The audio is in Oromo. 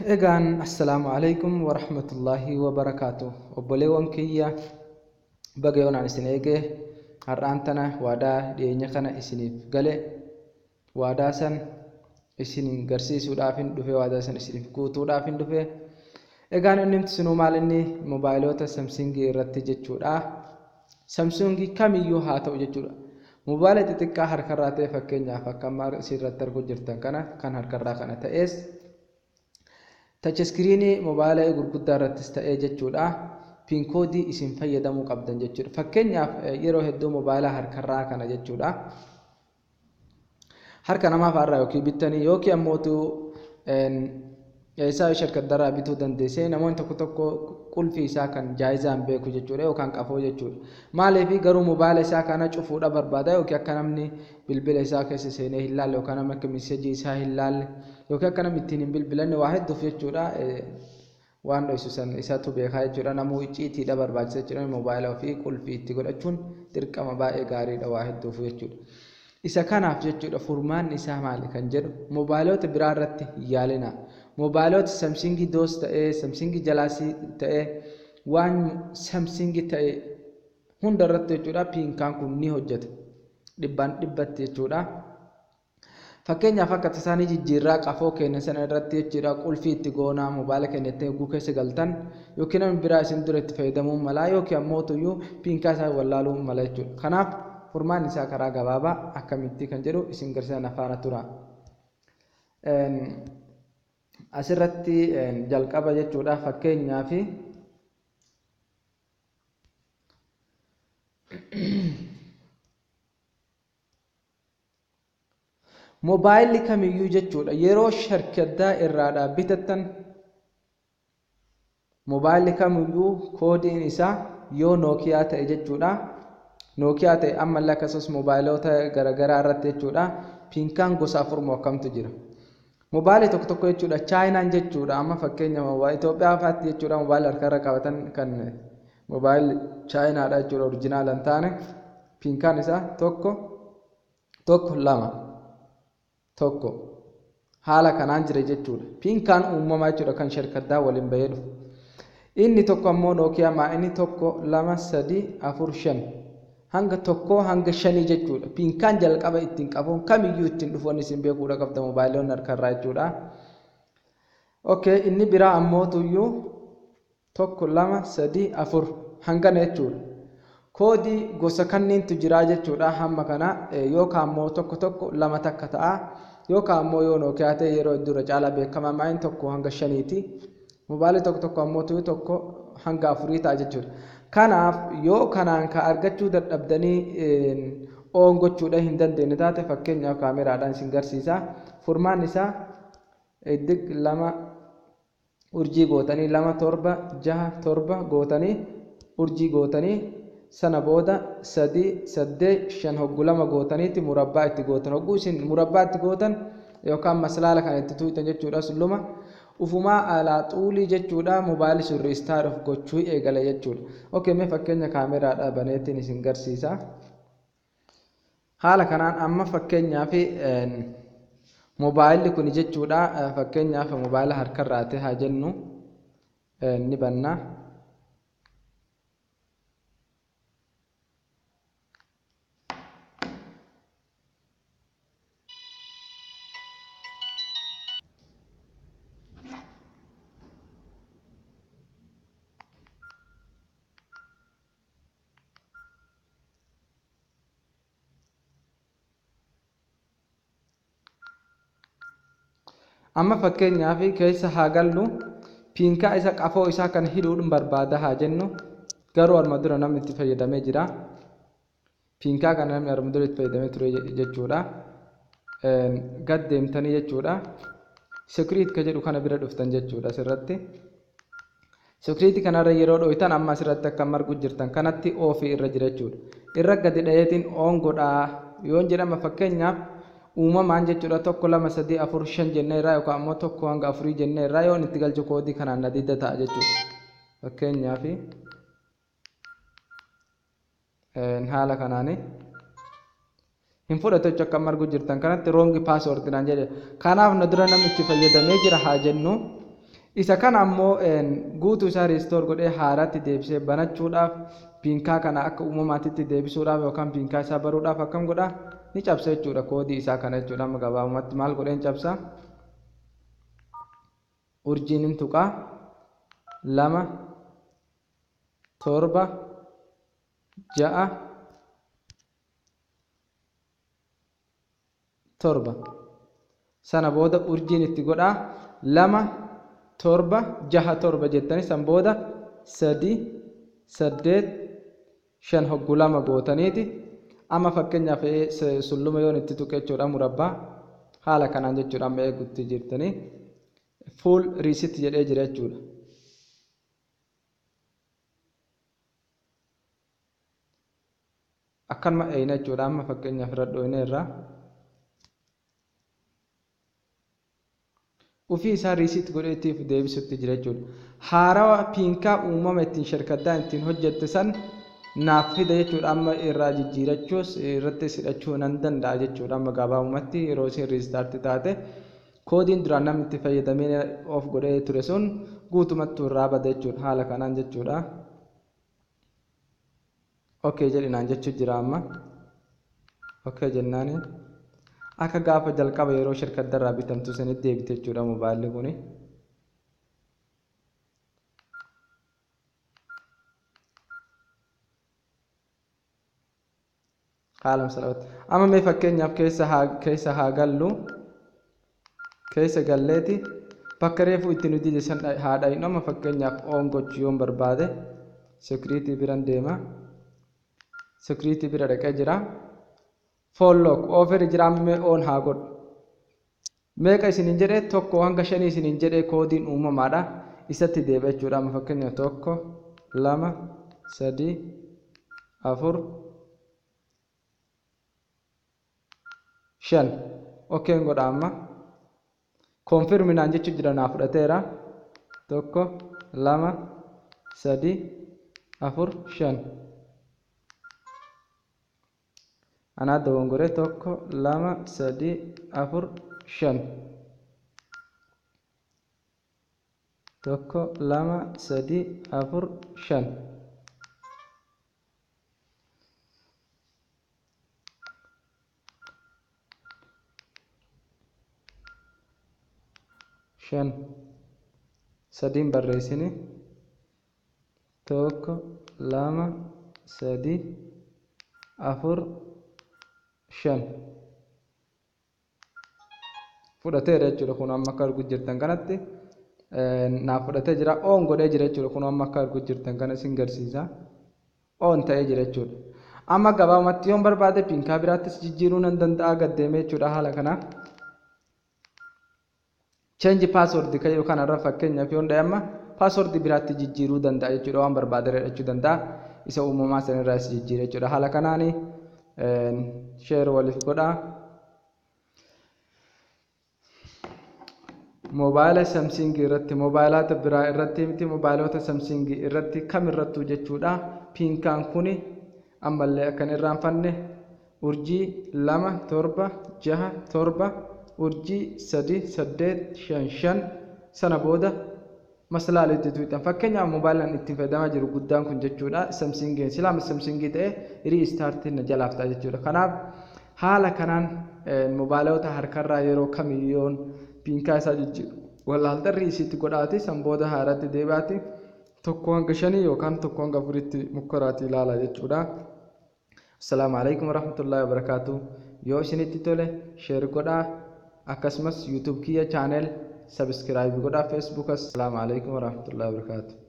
Egaan assalaamu alaikum warahmatullaahi wabarakaatu. Obboleewwan kiyya, baga yoonaan isin eege. Har'aan tana waadaa dhiyeenya kana isiniif gale, waadaa san isin garsiisuudhaafin dhufe, waadaa san isiniif guutuudhaafin dhufe. Egaan inni sunuu maal? Inni moobaayilota Samsungii irratti jechuudha. Samsungii kamiyyuu haa ta'u jechuudha. Moobaayila xixiqqaa harkarraa ta'e, fakkeenyaaf akka amma isin arguu jirtan kana kan harkarraa kana ta'es, touch screenii moobaayila gurguddaa irrattis ta'ee jechuudha. PIN codeii isin fayyadamuu qabdan jechuudha. Fakkeenyaaf yeroo hedduu moobaayila harkarraa kana jechuudha. Harka namaa fa'aarraa yookiin bittanii yookiin ammootu isaa sharkaddarraa bituu dandeessee, namoonni tokko tokko qulfii isaa kan jaayizaan beeku jechuudha, yookaan qafoo jechuudha. Maaliif garuu moobaayila isaa kana cufuudha barbaada, yookiin akka namni bilbila isaa keessa seenee hin laalle, yookaan namni akka messageii isaa hin laalle, yookiin akka namni ittiin hin bilbilanne, waa hedduuf jechuudha. Waan dhoysu san isatu beekaa jechuudha. Namuu icciitiidha barbaachisa jechuudha. Moobaayila ofii qulfii itti godhachuun dirqama, baay'ee gaariidha waa hedduuf jechuudha. Isa kanaaf jechuudha, furmaanni isaa maali kan jedhu moobaayilota biraa irratti hin yaalina. Moobaayilota Samsungii Duos ta'ee, Samsungii Galaxy ta'ee, waan Samsungii ta'e hunda irratti jechuudha, piinkaan kun ni hojjeta. Dhibbaan dhibbatti jechuudha. Fakkeenyaaf akka tasaanii jijjiirraa qafoo keenya sana irratti jechuudha, qulfii itti goonaa moobaayila keenya ittiin eeguu keessa galtan, yookiin namni biraa isin dura itti fayyadamuu mala, yookiin ammoo tuyyuu piinkaa isaa wallaaluu mala jechuudha. Kanaaf furmaanni isaa karaa gabaabaa akkamitti kan jedhu isin garsiisan, afaana tura. Asirratti jalqaba jechuudha, fakkeenyaaf moobaayilli kamiyyuu jechuudha, yeroo sharkaddaa irraadhaa bitattan, moobaayilli kamiyyuu koodiin isaa yoo Nookiyaa ta'e jechuudha. Nookiyaa ta'e, ammallee akkasumas moobaayilota garaagaraa irratti jechuudha, piinkaan gosa afur moo akkamtu jira. Moobaayilii tokko tokko jechuudha, Chaayinaan jechuudha, amma fakkeenya Itoophiyaa fa'aatti jechuudha, moobaayilii harkarra qabatan kan moobaayilii Chaayinaadha jechuudha, original hin taane, piinkaan isaa 1 1 2 1 haala kanaan jira jechuudha. Piinkaan uumamaa jechuudha kan sharkaddaa waliin bahee dhufu. Inni tokko ammoo Nookiyaa maa inni 1 2 3 4 5 hanga 1 hanga 5 jechuudha. Piinkaan jalqaba ittiin qabuun kamiyyuu ittiin dhufu wanni isin beekuudha qabda moobaayiliin harkarraa jechuudha. Okay, inni biraa ammoo tuyyuu 1 2 3 4 hangana jechuudha. Koodii gosa kanniintu jira jechuudha hamma kana, yookaan ammoo 1 1 2 1 ta'a, yookaan ammoo yoo Nookiyaa ta'e, yeroo hedduu irra caalaa beekamaa maayin 1 hanga 5ti. Mobaayilii tokko tokko ammoo tuyu 1 hanga 4 ta'a jechuudha. Kanaaf yoo kanaan ka argachuu dadhabdanii on gochuudha hin dandeenye taate, fakkeenyaaf kaameraadhaan isin garsiisa. Furmaanni isaa iddig 2 urjii gootanii, 2 7 6 7 gootanii, urjii gootanii, sana booda 3 8 5 hoggu 2 gootaniiti murabbaa itti gootan. Hogguu isin murabbaa itti gootan yookaan maslaala kana itti tuuytan jechuudha, sulluma ufumaa alaa xuulii jechuudha, mobaayilli sun restart of gochuu eegala jechuudha. Okay, mee fakkeenya kaameraadha baneetiin isin garsiisa. Haala kanaan amma fakkeenyaaf moobaayilli kun jechuudha, fakkeenyaaf moobaayila harkarraate haa jennu, ni banna. Amma fakkeenyaaf keessa haa gallu, piinkaa isa qafoo isaa kan hidhuudhaan barbaada haa jennu. Garuu arma dura namni itti fayyadamee jira. Piinkaa kana namni arma dura itti fayyadamee ture jechuudha. Gad deemtanii jechuudha, security ka jedhu kana bira dhuftan jechuudha. Asirratti security kanarra yeroo dho'itan, amma asirratti akka margu jirtan kanatti offii irra jira jechuudha. Irra gadi dhayeetiin on godhaa yoon jedhama, fakkeenyaaf uumamaan jechuudha, 1 2 3 4 5 jennee irraa, yookaan ammoo 1 hanga 4 jennee irraa yoon itti galchu, koodii kanaan na didda ta'a jechuudha. Fakkeenyaaf haala kanaani hin fudhatu jechuudha. Akka margu jirtan kanatti wrong password naan jedhe. Kanaaf na dura namni itti fayyadamee jira haa jennu. Isa kana ammoo guutuu isaa restore godhee haaraatti deebisee banachuudhaaf, PIN kana akka uumamaatitti deebisuudhaaf yookaan PIN isaa baruudhaaf akkam godha? Ni cabsa jechuudha koodii isaa kana jechuudha. Amma gabaabumatti maal godheen cabsa? Urjiin hin tuqaa, 2, 7, 6, 7. Sana booda urjiin itti godhaa, 2, 7, 6, 7 jettanii, san booda 3, 8, 5 hogguu 2 gootaniiti. Amma fakkeenyaaf sulluma yoon itti tuqe jechuudha, murabbaa haala kanaan jechuudha. Amma eegutti jirtanii full reset jedhee jira jechuudha. Akkanuma eeyina jechuudha. Amma fakkeenyaaf irra dhooyne irraa ufii isaa reset godhee ittiif deebisutti jira jechuudha. Haarawa PIN uumama ittiin sharkaddaan ittiin hojjette san naaf fida jechuudha. Amma irraa jijjiirachuus irratti hidhachuu nan danda'a jechuudha. Amma gabaabumatti yeroo isin restart taate, koodiin duraan namni itti fayyadamee of godhee ture sun guutumatti irraa bada jechuudha. Haala kanaan jechuudha. Okay jedhinaan jechuu jira amma. Okay jennaani. Akka gaafa jalqaba yeroo shirkaddarraa bitamtu sanitti deebite jechuudha mobaayilli kuni. Haaluma salphaatti. Amma mee fakkeenyaaf keessa haa gallu. Keessa galleeti bakka reefuu itti nu dide san haa dhayinu. Amma fakkeenyaaf on gochuu yoon barbaade, security biran deema. Security bira dhaqee jira. Phone lock off irra jira, amma mee on haa godhu. Meeqa isiniin jedhee? 1 hanga 5 isiniin jedhee, koodiin uumamaadha. Isatti deebi'a jechuudha. Amma fakkeenya 1, 2, 3, 4, 5. Okay godha amma. Confirm naan jechuu jira, naa fudhateera. 1, 2, 3, 4, 5. Anaa dogongoree, 1, 2, 3, 4, 5. 1, 2, 3, 4, 5. 5, sadiin barreessini, 1, 2, 3, 4, 5. Fudhateera jechuudha. Kun amma akka arguu jirtan kanatti naaf fudhatee jira, on godhee jira jechuudha. Kun amma akka arguu jirtan kana isin garsiisa, on ta'ee jira jechuudha. Amma gabaabumatti yoon barbaade PIN biraattis jijjiiruu nan danda'a gaddeemee jechuudha. Haala kana change password kayyoo kanarra fakkeenyaaf yoon dha'e, amma password biraatti jijjiiruu danda'a jechuudha. Waan barbaade hidhachuu danda'a, isa uumamaa sanirraa is jijjiira jechuudha. Haala kanaani share waliif godhaa. Moobaayila Samsung irratti, moobaayilota biraa irratti miti, moobaayilota Samsung irratti kamirrattuu jechuudha. PIN kuni ammallee akkan irraanfanne, urjii 2, 7, 6, 7, urjii 3, 8, 5, 5, sana booda maslaalitti tuuxan. Fakkeenyaaf moobaayilaan ittiin fayyadamaa jiru guddaan kun jechuudha, Samsungiin silaa Samsungii ta'e restart na jalaaf ta'a jechuudha. Kanaaf haala kanaan moobaayilota harkarraa yeroo kamiyyoon PIN isaa jijjiiru wallaaltan reset godhaati, san booda haaratti deebi'aati, 1 hanga 5 yookaan 1 hanga 4tti mukkoraati ilaala jechuudha. Assalaamu alaikum warahmatullahi wabarakaatu. Yoo isinitti tole share godhaa, akkasumas YouTube kiyya channel subscribe godhaa, Facebookas. Assalaamu alaikum warahmatullahi wabarakaatu.